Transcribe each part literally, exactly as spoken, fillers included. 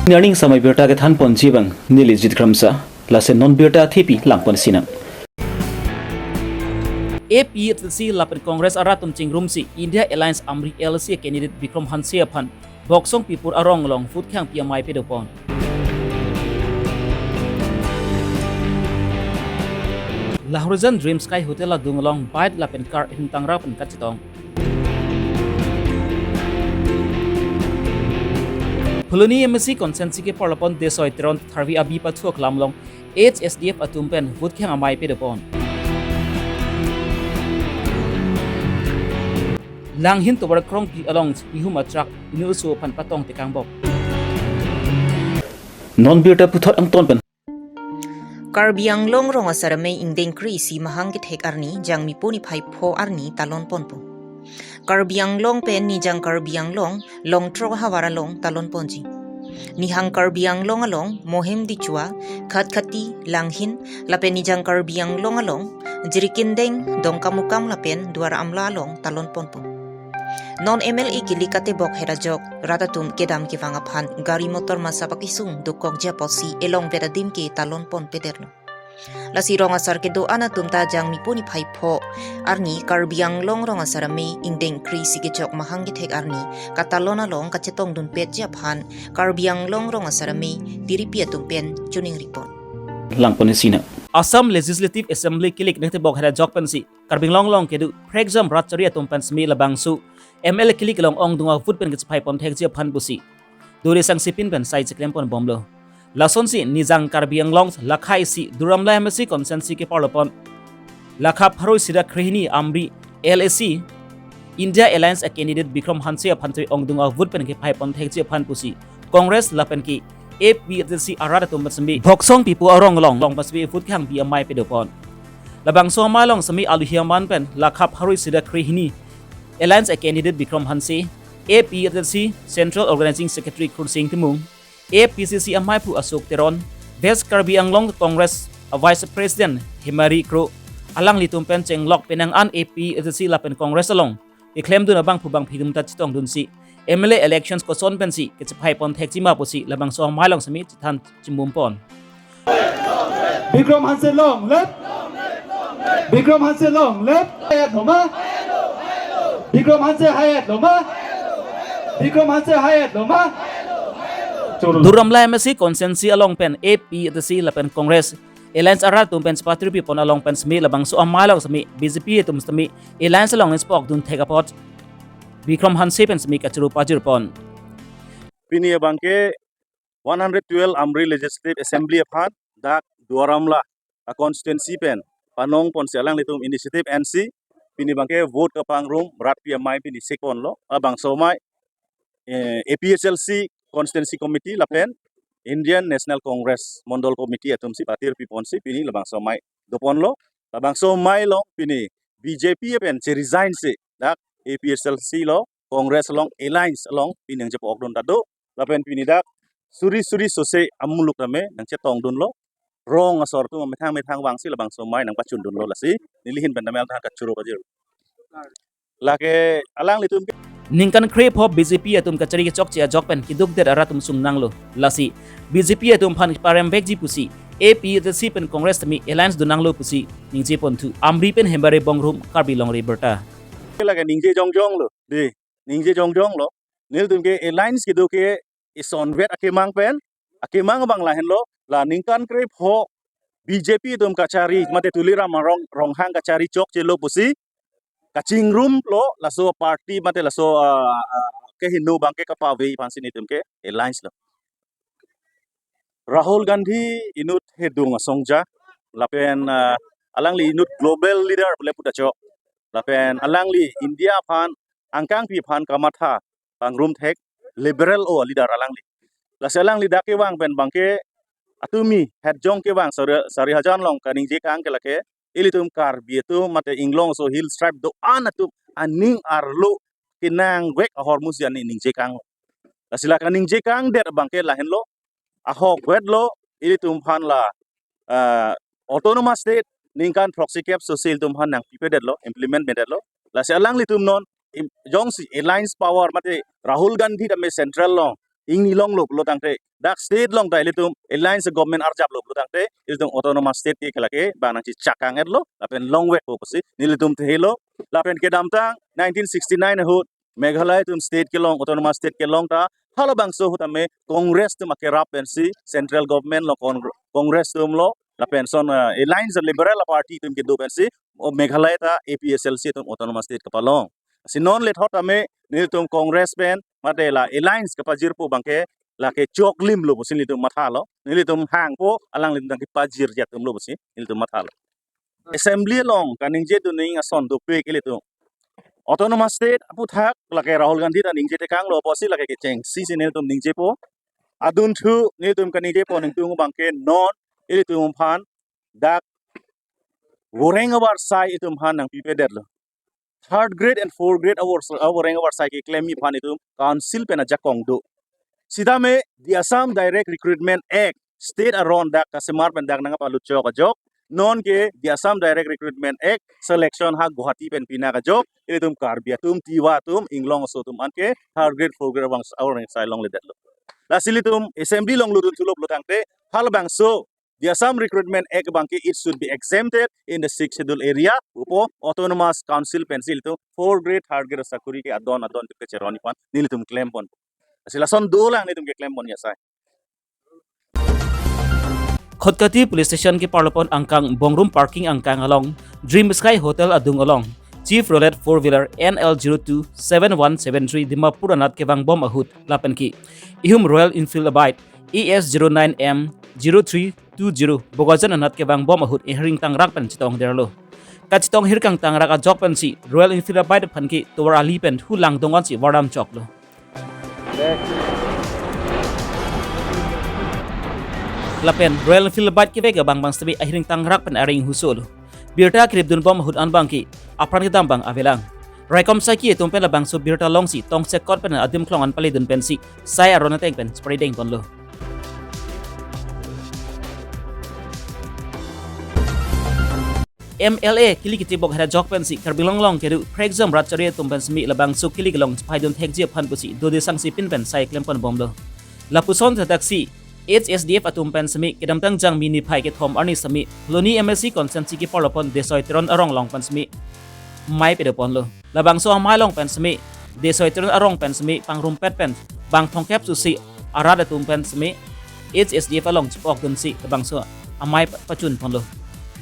Nirning samai birta kethan ponji abang neli Jit Kramsa, lason non birta thepi lang pon sinang. A P H L C lapen Congress arat atum chingrumsi India Alliance Amri L A C candidate Bikram Hanse aphan Boksong Pipur arong along vote kehangpi amei pado pon. Lahorijan Dream Sky Hotel adung along bike lapen car himtang ra pen kachetong. Phuloni M A C constituency keparlo pon Desoi Teron Tharvi abi pathu aklam along H S D F atum pen vote kehang amei pado pon. Langhin tovar krongpi along ihum atrak inut oso aphan patong tekang bok. Non birta puthot angton pen. Karbi Anglong rong asar amei ingdeng kre-isi mahang kethek arni Jangmi pu niphai pho arni talon ponpo. Karbi Anglong pen Nijang Karbi Anglong Longtrok havar along talon ponji. Nihang Karbi Anglong along Mohem Dichua, Khatkhati, Langhin, lapen Nijang Karbi Anglong along Jirikindeng, Dongkamukam lapen Duar Amla along talon ponpo. Non M L A kilik katebok het ajok rat atum kedam kevang aphan gari motor masa pakisung dokokji apotsi elongvet adim ke talon ponpedetlo. Lasi rong asar kedo-an atum ta Jangmi pu niphai pho arni Karbi Anglong rong asar amei ingdeng kre-isi kechok mahang kethek arni katalon along kachetongdunpetji aphan Karbi Anglong rong asar amei tiripi atum pen choningri pon. Lang pon sinang. Assam Legislative Assembly kilik nangtebok het ajok pensi Karbi Anglong along kedo prekjam rat chari atum pen semi labangso M L A kilik along ongdung avote pen kechephai pon thekji aphan pusi Dore Sangsipin pen sai cheklem pon bomlo. Lasonsi Nijang Karbi Anglong lakha isi Duar Amla M A C constituency keparlo pon lakha pharo isi ra krehini Amri L A C India Alliance a candidate Bikram Hanse aphan tui ongdung avote pen kephai pon thekji aphan pusi Congress lapen ke A P H L C arat atum pen semi Boksong Pipur arong along along pen semi vote kehangpi amei pado pon. Labangso amei along semi aluhi aman pen lakha pharo isi ra krehini Alliance a candidate Bikram Hanse, A P H L C Central Organizing Secretary Khursing Timung, A P C C ameiphu Ashok Teron, West Karbi Anglong Congress a Vice President Hemari Kro, alanglitum pen chenglok penang an A P H L C lapen Congress along keklemdun abangphu bangphi atum ta chetongdunsi M L A elections koson pensi kechephai pon thekji ma pusi labangso amei along semi chethan chimbum pon. Bikram Hanse long live. Bikram Hanse long live. Hayat loma. Bikram Hanse hayat loma. Bikram Hanse hayat loma. Choro. Duar Amla M A C constituency along pen A P H L C lapen Congress Alliance arat atum pen chepatiri pi pon along pen semi labangso amei along semi B J P atum semi Alliance along nangchepokdun thek apot Bikram Hanse pen semi kachoro pajir pon. Pini abangke one hundred twelve Amri Legislative Assembly aphan dak Duar Amla a constituency pen panong ponsi alanglitum initiative ensi pini abangke vote kapangrum rat pi amei pini sek ponlo. Labangso amei, eh, A P H L C Constituency Committee lapen Indian National Congress Mondol Committee atumsi patir pi ponsi pini labangso amei do ponlo. Labangso amei along pini B J P pen che resign si dak A P H L C along Congress along alliance along pini nangchepokdun ta do. Lapen pini dak suri suri sose amuluk tame nangchetongdunlo. Rong asor atum methang methang vangsi labangso amei nangpachundunlo, lasi neli ahin pen tame alta kachoro pajir. Lake alanglitum ke ningkan krepho B J P atum kachari kechokche ajok pen keduk det arat atum sungnanglo. Lasi B J P atum aphan parem vekji pusi A P H L C pen Congress tame alliance donanglo pusi ningje ponthu. Amri pen Hemari Bongrung, Karbi Longri Abirta. Lake ningje jongjonglo. Dei, ningje jongjonglo. Nelitum ke alliance kedo ke isonvet akemang pen, akemang abang lahenlo, la ningkan krepho B J P atum kachari, mate Tuliram Rong, Ronghang kachari chokchelo pusi kachingrumlo, laso party mate laso, ah, ah, kehingno abangke kapave aphansi nelitum ke alliance lo. Rahul Gandhi inut hedung asongja, lapen, ah, alangli inut global leader pule puta chok, lapen alangli India aphan angkangpi aphan kamatha pangrum thek liberal o leader alangli. Lasi alangli dak kevang pen abangke atumi hetjong kevang sari, sari hajan along kaningje kang ke lake ilitum Karbi atum mate inglong aso hill tribe do-an atum aning arlo kenangvek ahormu si ani ningje kang. Lasi la kaningje kang det abangke lahenlo, ahokvetlo, ilitum aphan la, ah, autonomous state ningkan throksi kep sose ilitum aphan nangpipedetlo, implement pedetlo. Lasi alanglitum non im-, jongsi alliance power mate Rahul Gandhi tame central along ingni longlo pulo tangte, dak state along ta ilitum alliance government arjaplo pulo tangte, ilitum autonomous state ke lake bang nangchechakang-etlo, lapen longvekpo pusi nelitum thelo. Lapen kedamtang nineteen sixty-nine ahut Meghalaya atum state kelong, autonomous state kelong ta, halabangso ahut tame Congress atum akerap pensi central government along Cong-, Congress atum lo, lapen son, eh, alliance liberal party atum kedo pensi, o Meghalaya ta A P H L C atum autonomous state kapalong. Si non lethot tame nelitum Congress pen mate la alliance kapajirpo abangke lake choklimlo pusi nelitum mathalo. Nelitum hangpo alanglitum tang kepajirji atumlo pusi nelitum mathalo. Assembly along kaningje duning ason dopik ilitum. Autonomous state aputhak lake Rahul Gandhi ta ningje tekanglo pusi lake kechengsi si nelitum ningjepo. Adunthu nelitum kaningjepo ningtung abangke non ilitum aphan dak voreng avarsai itum aphan nangpipedetlo. Third grade and fourth grade avars-, avoreng avarsai keklemji aphan itum council pen ajakong do. Sitame the Assam Direct Recruitment Act state aron dak kasemar pen dak nangpalut chok ajok. Non ke the Assam Direct Recruitment Act selection ha Guwahati pen pinak ajok. Ilitum Karbi atum, Tiwa atum, inglong aso atum anke third grade, fourth grade avang avoreng sai longledetlo. Lasi ilitum assembly along lutun thulo pulo tangte, halabangso the Assam Recruitment Act abangke it should be exempted in the Sixth Schedule area. Upo autonomous council pensi ilitum fourth grade, third grade asakuri ke adon adon ke cheroni pan nelitum klempon. Lasi lason dolang nelitum keklempon ya sai. Khatkhati Police Station keparlopon angkang Bongrung Parking angkang along Dream Sky Hotel adung along Chief Rolet four wheeler N L zero two seven one seven three Dimapur anat kevangbom ahut lapen ke ihum Royal Enfield abike A S zero nine M zero three two zero Bokajan anat kevangbom ahut ihiring tangrak pen chetongderlo. Kachetong hirkang tangrak ajok pensi Royal Enfield abike aphan ke tovar ali pen hu langdong ansi vardam choklo. Lapen Royal Enfield abike kevek abang abang sitame ahiring tangrak pen areng husolo. Birta krip dunbom ahut an abangke apran kedam abang avelang. Raikom saiki atum pen labangso birta longsi tongsekot pen adim klong an pale dun pensi sai aron ateng pen spreading ponlo. M L A kili kitibok hera jok pensi Karbi Anglong along kedo prekjam rat chari atum pen semi labangso kili kelong chepaidun thekji aphan pusi dode sangsi pin pen sai klempon bomlo. Lapuson thekdaksi H S D F atum pen semi kedamtang Jangmi niphai kethom arni semi Phuloni M A C constituency keparlopon Desoi Teron arong along pen semi amei pedoponlo. Labangso amei along pen semi Desoi Teron arong pen semi pangrumpet pen bang thomkep susi arat atum pen semi H S D F along chepokdunsi labangso amei pa-, pachunponlo.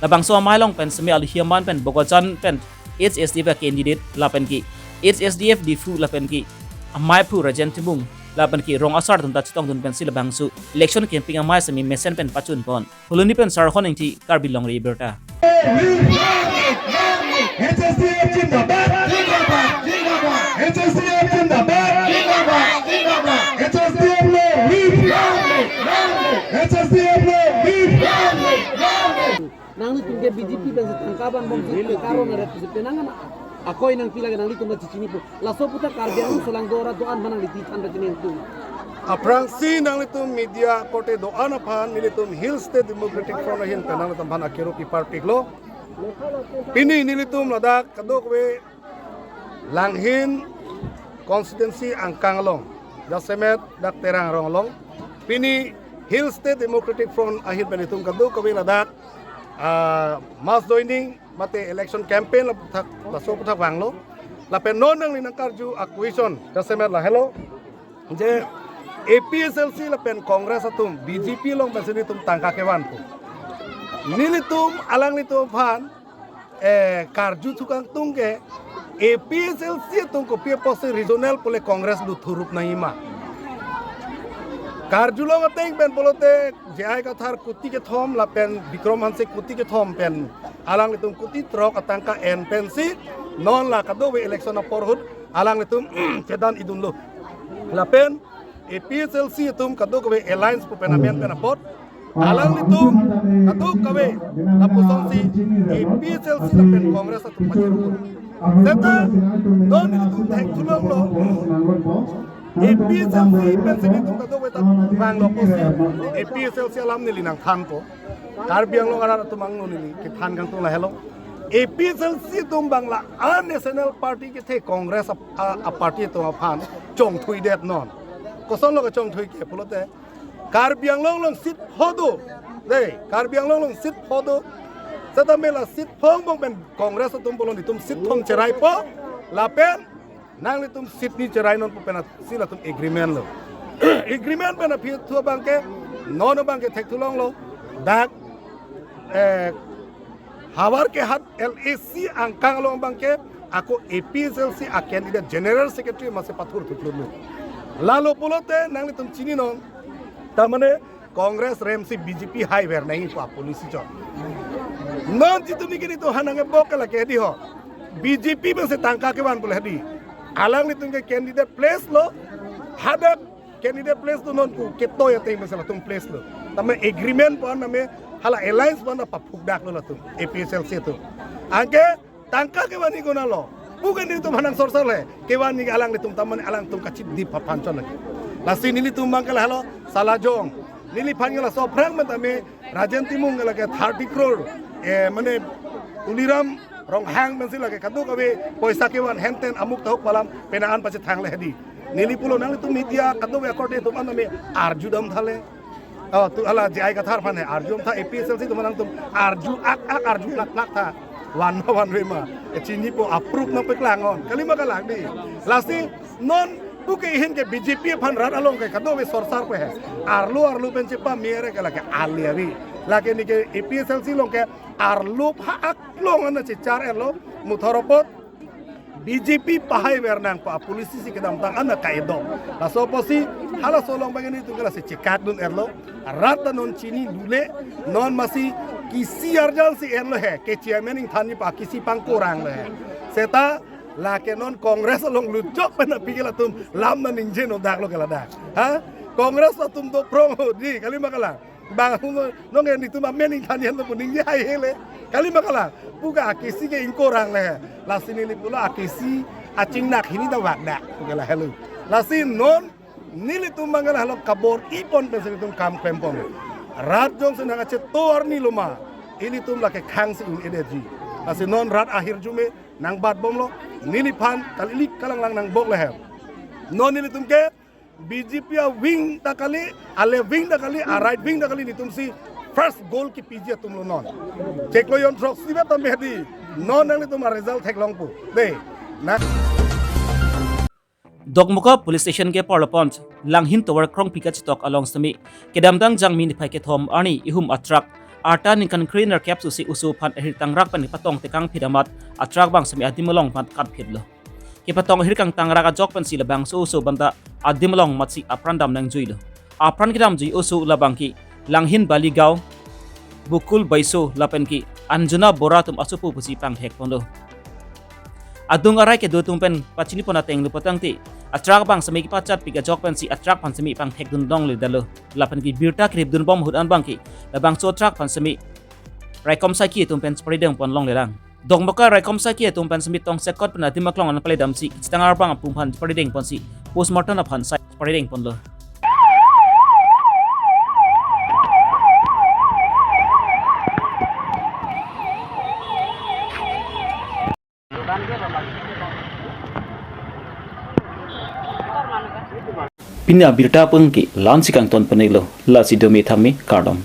Labangso amei along pen semi aluhi aman pen Bokajan pen H S D F candidate lapen ke H S D F Diphu lapen ke ameiphu Rajen Timung lapen ke rong asar atum ta chetongdun pensi labangso election campaign amei semi mesen pen pachunpon. Phuloni pen Sarhon Ingti, Karbi Longri Abirta. H S D F zindabad. Zindabad. Zindabad. H S D F zindabad. Zindabad. Zindabad. H S D F long live. Long live. Long live. H S D F long live. Long live. Long live. Nanglitum ke B J P pen si tangka vanbomsi tangka ron aret pusi penang an akoi nangpi lake nanglitum ta chechinipo. Laso aputhak Karbi Anglong aso along do arat do-an aphan nangli ti than pachini tum. Aphrangsi nanglitum media korte do-an aphan nelitum Hill State Democratic Front ahin pen nanglitum aphan akero kiparpiklo. Pini nelitum ladak kadokave Langhin constituency angkang along, jasemet dak Terang arong along, pini Hill State Democratic Front ahin pen itum kadokave ladak, ah, mass joining mate election campaign laputhak, laso aputhak vanglo. Lapen non nangli nangkarju a-question jasemet lahelo, je A P H L C lapen Congress atum B J P along pensi nelitum tangka kevanpo. Nelitum alanglitum aphan, eh, karju thukangtung ke A P H L C atum kopi apotsi regional pule Congress lut thurup nangji ma. Karjulong ateng pen pulote J I Kathar kuti kethom lapen Bikram Hanse kuti kethom pen alanglitum kuti throk atangka en pensi non la kadokave election apor ahut alanglitum chedan idunlo. Lapen A P H L C atum kadokave alliance pu pen amen pen apot alanglitum kadokave lapusonsi A P H L C lapen Congress atum pachirukun. Seta non itum thek thulonglo. A P H L C pensi nelitum kadokave ta vanglo pusi A P H L C alam neli nangthanpo. Karbi Anglong arat atum angno neli kethan kangtung lahelo. A P H L C atum abang la a-national party kethe Congress a, a, a-party atum aphan chongthuidet non. Kosonlo kachongthui ke pulote, Karbi Anglong along seat pho do. Dei, Karbi Anglong along seat pho do. Setame la seat pho angbong pen Congress atum pulo nelitum seat thom cheraipo. Lapen nanglitum seat ni cherai nonpo pen si latum agreement lo. Agreement pen aphi thu abangke, non abangke thekthu longlo. Dak, eh, Howraghat L A C angkang along abangke, ako A P H L C a candidate general secretary masi pathurthu klum lo. Lalo pulote nanglitum chininon. Tamane Congress remsi B J P haiver nangji pu apolicy chot. Non jitu niki nelitum hanang ebok ke lake hedi ho. B J P pensi tangka kevan pule hedi. Alanglitum ke candidate place lo. Hadak candidate place tu non ku ketoi ateng pensi latum place lo. Tame agreement pon name hala alliance pon apa phukdak lo latum A P H L C atum. Anke tangka kevan ni guna lo. Bukan nelitum hanang sorsar le. Kevan ni alanglitum tamane alangtum kachit di papanchon lagi. Lasi nelitum abangke lahelo salajong. Neliphan ke laso aphrang pen tame Rajen Timung ke lake thirty crore. Eh, mane Tuliram Ronghang pensi lake kadokave poisa kevan henten amuk tahuk pu alam penang an pachethang le hedi. Neli pulo nanglitum media kadokave akorte atum an tame arju dam thale. Oh, tu hala J I Kathar aphan he arju dam tha A P H L C atum nangtum arju ak ak arju lak lak tha. Van ma vanve ma. E chinipo approve nangpeklang on. Kalima kalang di. Lasi non puke ihin ke B J P aphan rat along ke kadokave sorsar pe he. Arlo arlo pen chepamere ke lake ali avi. Lake neke A P H L C along ke arlo pha ak long ana chechar erlo. Muthor apot B J P pahaiver nangpo apolicy si kedamtang ana kaidok. Laso apotsi halaso along abangke nelitum ke lasi chekak dun erlo. Rat ta non chini lule, non masi kisi arjan si erlo he, ke chairman ingthan ni pa kisi pangkorang lo he. Seta lake non Congress along lutjok pen aphi ke latum lam na ningje nodak lo ke ladak. Ha? Congress atum do prong ho di, kalima kalang. Bang hum nong en nelitum amen ingthan ni han lo pu ningje hai hele. Kalima kalang. Puke akisi ke ingkorang le he. Lasi neli pulo akisi achingnak hini ta vakdak. Puke lahelo. Lasi non nelitum abangke lahelo kabor-i pon pensi nelitum kam klem pon. Rat jongsi nang acheto arni lo ma, ilitum lake khang si un-edetji. Lasi non rat ahirjume nangbat bomlo, neliphan kalilik kalanglang nangbok le he. Non nelitum ke B J P a wing ta kali, a left wing ta kali, a right wing ta kali, nelitum si first goal kepiji atum lo non. Chiklo jon throksi vet tame hedi, non nanglitum a result theklongpo. Dei, na. Dokmoka Police Station ke Parlopon, Langhin Tower krongpi kachetok along semi, kedamtang Jangmi niphai kethom arni ihum a truck arta ningkan krenerkep susi oso aphan ahir tangrak pen patong tekang phit amat a truck abang semi adim along mat katphit lo. Kepatong ahir kangtangrak ajok pensi labangso oso abang ta adim along matsi apran dam nangjui lo. Apran kedamjui oso labangke Langhin Baligaon, Bukul Baiso lapenke Anjuna Bora atum asopo pusi pangthek ponlo. Adung arai kedo atum pen pachini pon ateng lo putangte, a truck abang semi kepachatpik ajok pensi a truck aphan semi pangthek dun longle detlo. Lapenke birta krip dun bom ahut an abangke labangso truck aphan semi raikom saiki atum pen chepari deng pon longlelang. Dokmoka raikom saiki atum pen semi tongsekot pen adim aklong an pale damsi kachetang arbang apum aphan chepari deng ponsi postmortem aphan sai chepari deng ponlo. Pini abirta pengke la-ansi kangton penelo, lasi dome thame kardom.